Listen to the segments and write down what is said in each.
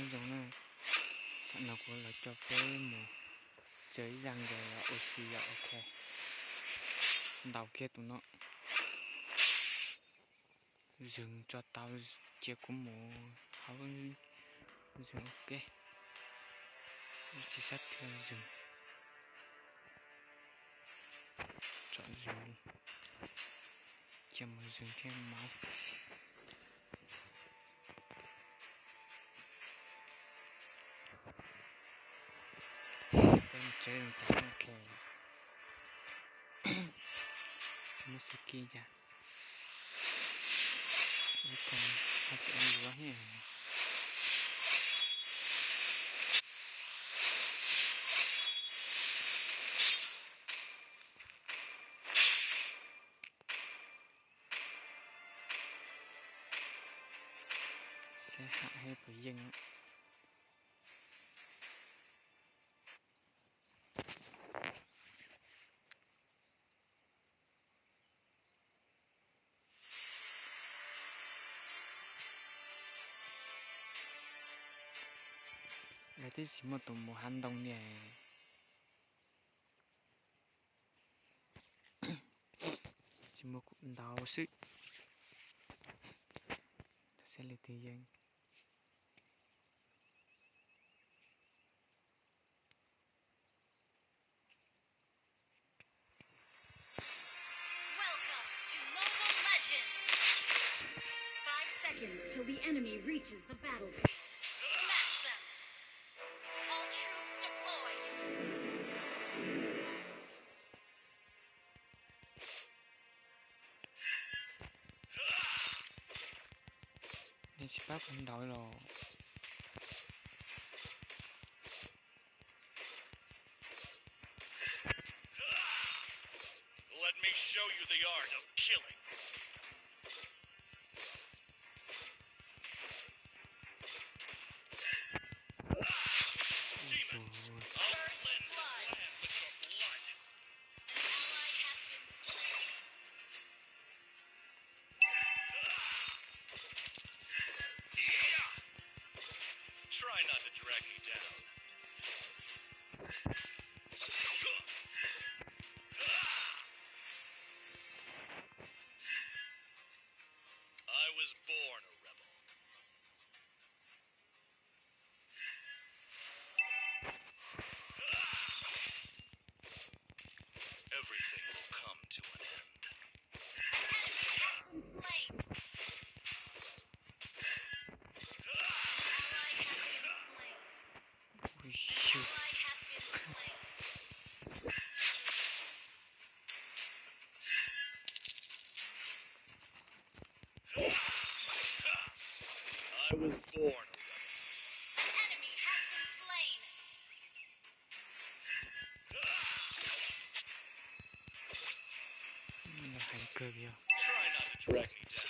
Nyob zoo na, tam no kuv los coj peb mus tsaws ib zaj nkawd ua si yom, ok. Ntaus kiag tus no. Zoom tso tau, cia kuv mus hauv Zoom, ok. Tsis sab dhia Zoom. Tso Zoom, cia mus Zoom thiab mov. Peb mus tsev zoo cas, ok. Tsis muaj xib kis cas. Ua tsis ua yuav thiab. Seb ham thiab puas yeej. Lawv twb tsis muaj tus mus hav ntoo li. Tsis muaj, kuv ntaus xwb. Saib leej twg yeej. Welcome to Mobile Legends! Five seconds till the enemy reaches the battlefield. Smash them! All troops deployed! Nej tsis pab kuv ntaus los. Let me show you the art of killing. Demons, I'll cleanse this land with your blood. An ally has been slain. Try not to drag me down. I was born a rebel. Everything will come to an end. Enemy has been slain. Ui, ui. Ui, ui. Ui, ui. I was born a rebel. Enemy has been slain. Lawv heev kawg li os. Try not to drag me down.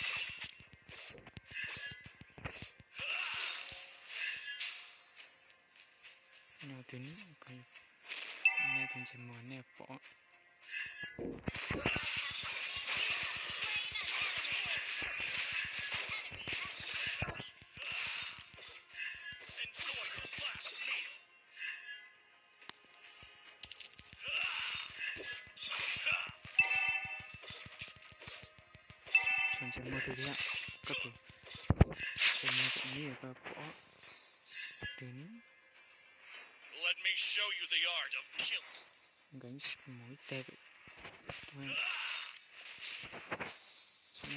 Nyob twg ne, nyob twg ntsej muag nej pom. Tshuav ntsej muag twg thiab, koj tus ntsej muag ib koj pom twg ne? Let me show you the art of killing. Nkawd mus ib teg.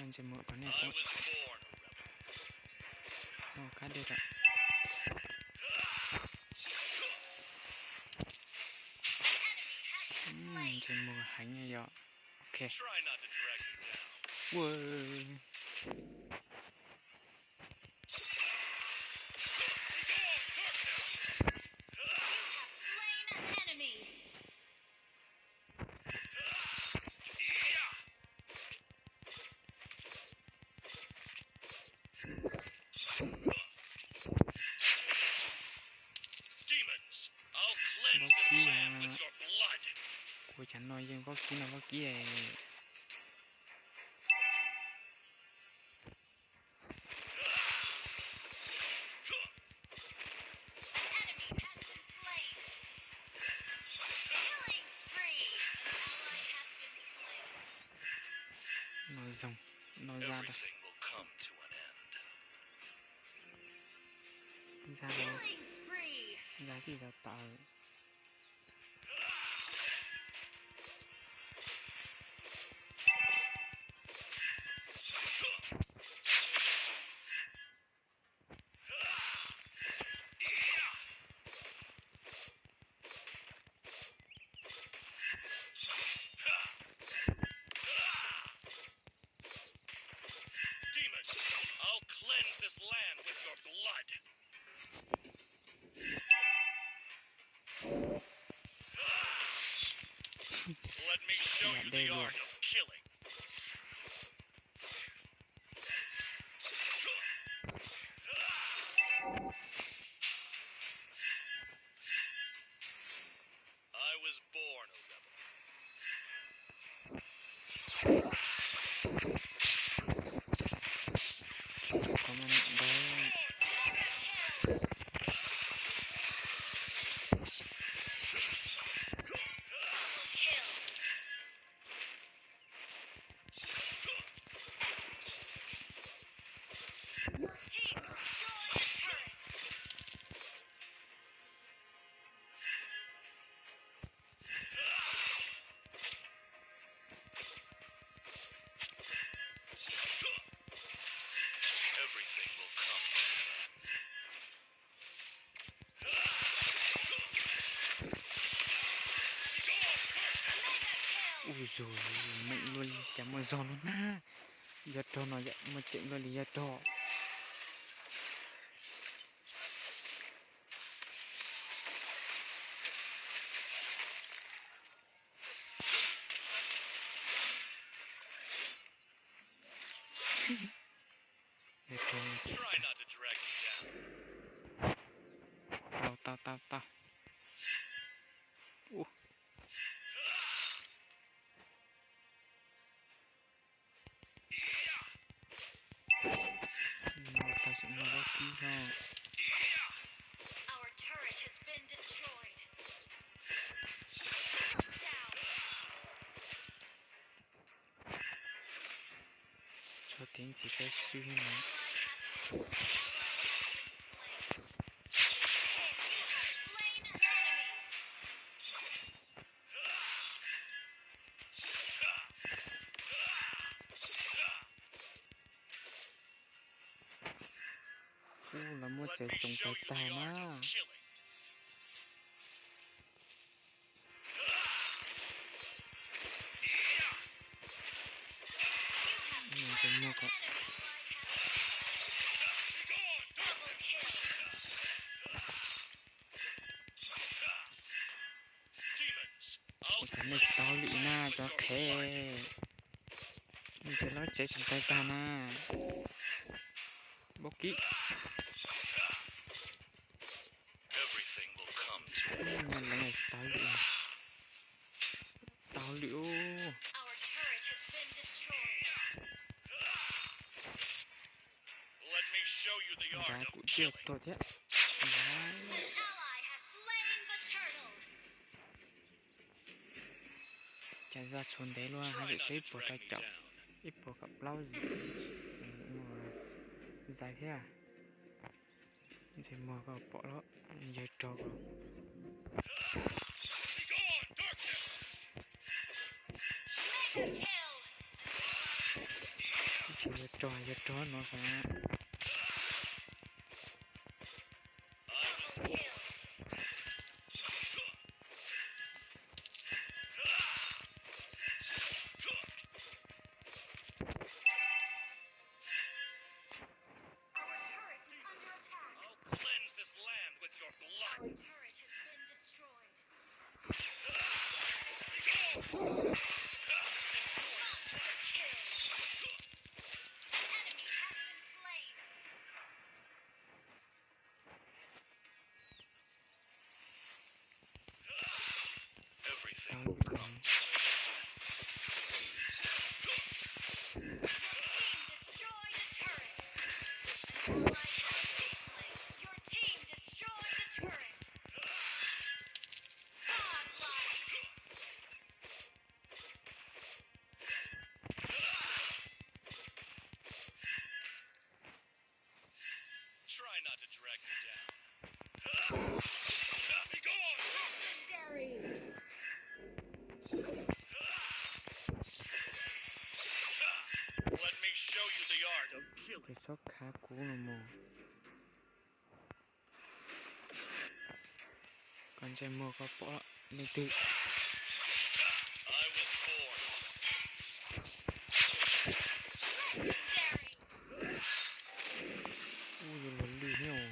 Ntsej muag kom nej pom. Noj kab dej rau. Ntsej muag heev yom. Ok. Ua. Demons, I'll cleanse this land with your blood. Kuv cov no yeej vaub kib no vaub kib. Noj zaj, zaj, zaj tij tau tawm. Demon, I'll cleanse this land with your blood. Let me show you the art of killing. I was born a rebel. Double kill. Executed. Your team destroyed a turret. Everything will come. Ua zog, meem luaj li cas muaj zog lub nab. Yog rog no yom, muaj ceem luaj li yog rog. Tau, tau, tau, tau. Ua, no tau, tau, tau, tau. Our turret has been destroyed. Shut down. Tso tev ntxiv peb swb no. Ub, lawv muab tsev tsoom tag tag na. Nws tseem muag kom, ua cas nej tsis tau lwm na cov qhev. Nws ces lawv tsev tseem tag tag na. Npaum kib. Leej tsis tau lwm. Tau lwm ub. Nrad kuv ciaj tuag thiab. Cas zaj txhua ntev luaj, haj yam seb ib puas rau caum, ib puas kaum plaub zis. Zais thiab. Ntshe muag koj pom lawm, yawg rog ko. Tsis yog rog, yog rog no xwb. Our turret is under attack. I'll cleanse this land with your blood. Our turret has been destroyed. Monster kill. An enemy has been slain. Ces txhob khav kuv no mog. Koj ntsej muag koj pom leej twg? Ub, yuav luag lwj thiab.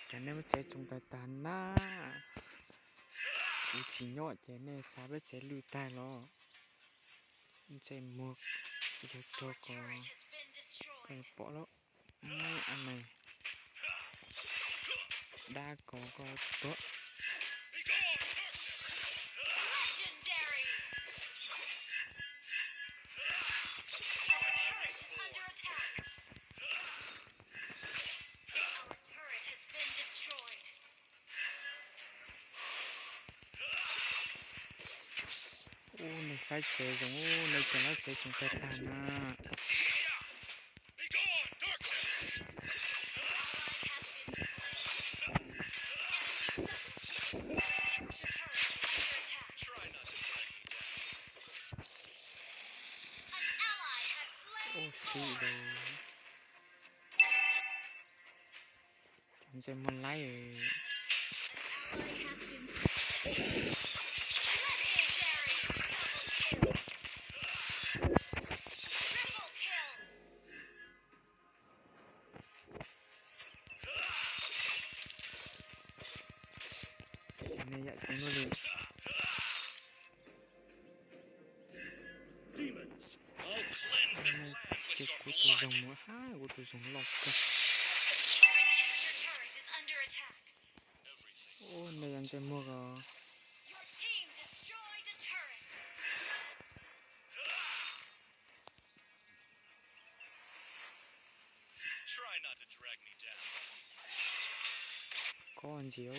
Cas nej muab tsev tsoo tag tag na? Kuv tsis nyob ces nej xav peb tsev lwj tag los? Ntsej muag yog rog ko, koj pom lawm. Muab a me dab ko koj tuag. Ub, nej saib tsev zoo, nej cov lab tsev tseem tag tag na. Ub, sib de. Cov ntsej muag laib. Nej yam ceev luaj li. Ces kuv tus zoog mus hab, kuv tus zoog loj kawg. Ub, nej yog ntsej muag os. Koj ntxiv.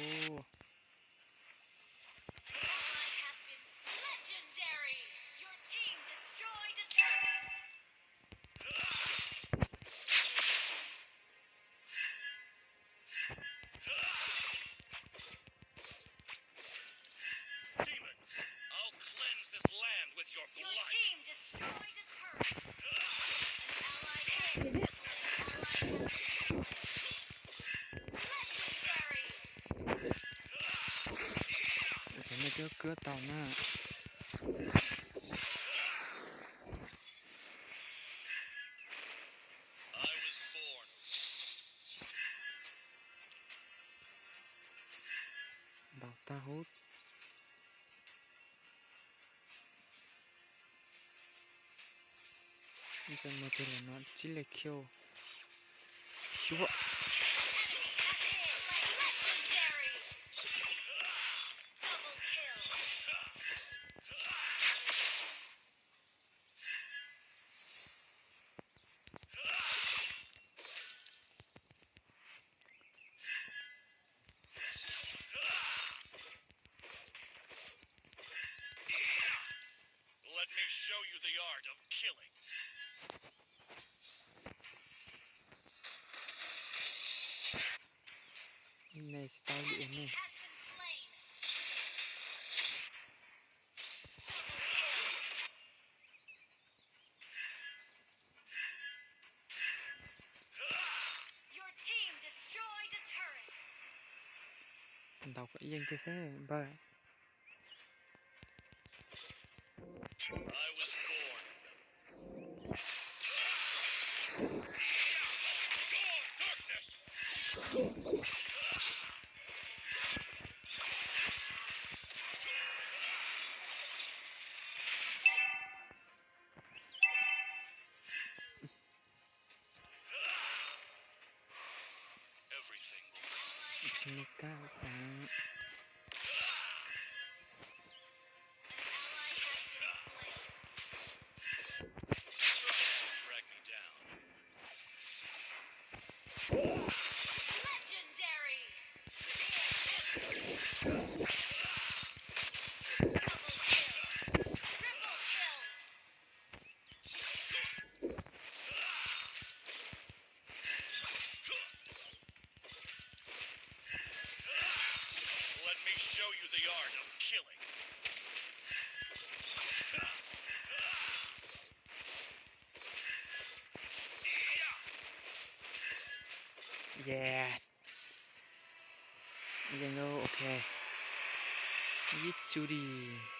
Cov nej twb kub tau na. Ntaus tag huv. Ntsej muag twg los no tsib leeg kiag. Xyuab. Nej tsis tau li nej. Ntaus kom yeej kiag xwb npawg. Tsis muaj kab xav. Yeah. Yeej, ok. Ib txug di.